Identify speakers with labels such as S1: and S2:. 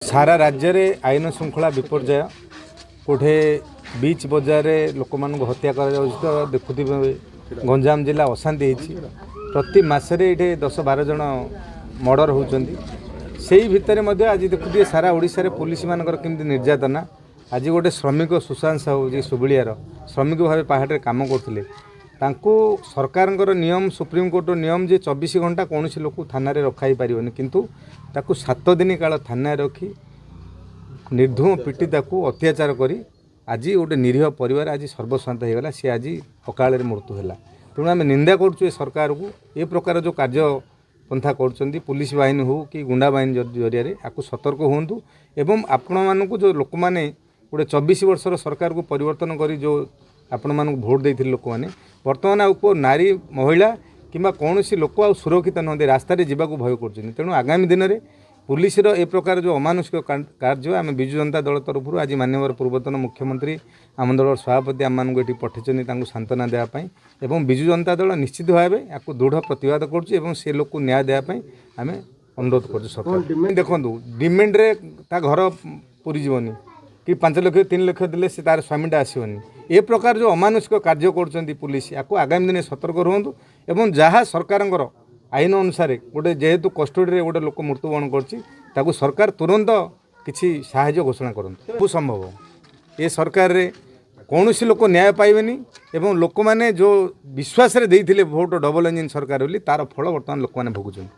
S1: ସାରା ରାଜ୍ୟରେ ଆଇନ ଶୃଙ୍ଖଳା ବିପର୍ଯ୍ୟୟ। କେଉଁଠି ବିଚ୍ ବଜାରରେ ଲୋକମାନଙ୍କୁ ହତ୍ୟା କରାଯାଉଛି ତ ଦେଖୁଥିବେ, ଗଞ୍ଜାମ ଜିଲ୍ଲା ଅଶାନ୍ତି ହେଇଛି। ପ୍ରତି ମାସରେ ଏଇଠି 10-12 ଜଣ ମର୍ଡ଼ର ହେଉଛନ୍ତି। ସେଇ ଭିତରେ ମଧ୍ୟ ଆଜି ଦେଖୁଥିବେ ସାରା ଓଡ଼ିଶାରେ ପୋଲିସମାନଙ୍କର କେମିତି ନିର୍ଯାତନା। ଆଜି ଗୋଟେ ଶ୍ରମିକ ସୁଶାନ୍ତ ସାହୁ, ଯିଏ ସୁବୁଳିଆର ଶ୍ରମିକ ଭାବେ ପାହାଡ଼ରେ କାମ କରୁଥିଲେ, ତାଙ୍କୁ ସରକାରଙ୍କର ନିୟମ, ସୁପ୍ରିମକୋର୍ଟର ନିୟମ ଯେ 24 ଘଣ୍ଟା କୌଣସି ଲୋକ ଥାନାରେ ରଖା ହେଇପାରିବନି, କିନ୍ତୁ ତାକୁ 7 ଦିନ କାଳ ଥାନାରେ ରଖି ନିର୍ଧୁମ ପିଟି ତାକୁ ଅତ୍ୟାଚାର କରି ଆଜି ଗୋଟେ ନିରୀହ ପରିବାର ଆଜି ସର୍ବସ୍ୱାନ୍ତ ହେଇଗଲା। ସେ ଆଜି ଅକାଳରେ ମୃତ୍ୟୁ ହେଲା। ତେଣୁ ଆମେ ନିନ୍ଦା କରୁଛୁ ଏ ସରକାରକୁ। ଏ ପ୍ରକାର ଯେଉଁ କାର୍ଯ୍ୟ ପନ୍ଥା କରୁଛନ୍ତି, ପୁଲିସ ବାହିନୀ ହେଉ କି ଗୁଣ୍ଡା ବାହିନୀ ଜରିଆରେ, ଆକୁ ସତର୍କ ହୁଅନ୍ତୁ। ଏବଂ ଆପଣମାନଙ୍କୁ ଯେଉଁ ଲୋକମାନେ ଗୋଟେ 24 ବର୍ଷର ସରକାରକୁ ପରିବର୍ତ୍ତନ କରି ଯେଉଁ ଆପଣମାନଙ୍କୁ ଭୋଟ ଦେଇଥିଲେ ଲୋକମାନେ, ବର୍ତ୍ତମାନ ଆଉ କେଉଁ ନାରୀ, ମହିଳା କିମ୍ବା କୌଣସି ଲୋକ ଆଉ ସୁରକ୍ଷିତ ନୁହନ୍ତି, ରାସ୍ତାରେ ଯିବାକୁ ଭୟ କରୁଛନ୍ତି। ତେଣୁ ଆଗାମୀ ଦିନରେ ପୁଲିସର ଏ ପ୍ରକାର ଯେଉଁ ଅମାନୁଷିକ କାର୍ଯ୍ୟ, ଆମେ ବିଜୁ ଜନତା ଦଳ ତରଫରୁ ଆଜି ମାନ୍ୟବର ପୂର୍ବତନ ମୁଖ୍ୟମନ୍ତ୍ରୀ, ଆମ ଦଳର ସଭାପତି ଆମମାନଙ୍କୁ ଏଠି ପଠାଇଛନ୍ତି ତାଙ୍କୁ ସାନ୍ତ୍ୱନା ଦେବା ପାଇଁ। ଏବଂ ବିଜୁ ଜନତା ଦଳ ନିଶ୍ଚିତ ଭାବେ ୟାକୁ ଦୃଢ଼ ପ୍ରତିବାଦ କରୁଛି ଏବଂ ସେ ଲୋକକୁ ନ୍ୟାୟ ଦେବା ପାଇଁ ଆମେ ଅନୁରୋଧ କରୁଛୁ ସରକାର। ଦେଖନ୍ତୁ, ଡିମାଣ୍ଡରେ ତା ଘର ପୁରିଯିବନି କି 5 ଲକ୍ଷ 3 ଲକ୍ଷ ଦେଲେ ସେ ତାର ସ୍ୱାମୀଟା ଆସିବନି। ଏ ପ୍ରକାର ଯେଉଁ ଅମାନୁଷିକ କାର୍ଯ୍ୟ କରୁଛନ୍ତି ପୁଲିସ, ୟାକୁ ଆଗାମୀ ଦିନେ ସତର୍କ ରୁହନ୍ତୁ। ଏବଂ ଯାହା ସରକାରଙ୍କର ଆଇନ ଅନୁସାରେ ଗୋଟେ ଯେହେତୁ କଷ୍ଟଡ଼ିରେ ଗୋଟେ ଲୋକ ମୃତ୍ୟୁବରଣ କରୁଛି, ତାକୁ ସରକାର ତୁରନ୍ତ କିଛି ସାହାଯ୍ୟ ଘୋଷଣା କରନ୍ତୁ। ସବୁ ସମ୍ଭବ। ଏ ସରକାରରେ କୌଣସି ଲୋକ ନ୍ୟାୟ ପାଇବେନି। ଏବଂ ଲୋକମାନେ ଯେଉଁ ବିଶ୍ୱାସରେ ଦେଇଥିଲେ ଭୋଟ ଡବଲ ଇଞ୍ଜିନ୍ ସରକାର ବୋଲି, ତାର ଫଳ ବର୍ତ୍ତମାନ ଲୋକମାନେ ଭୋଗୁଛନ୍ତି।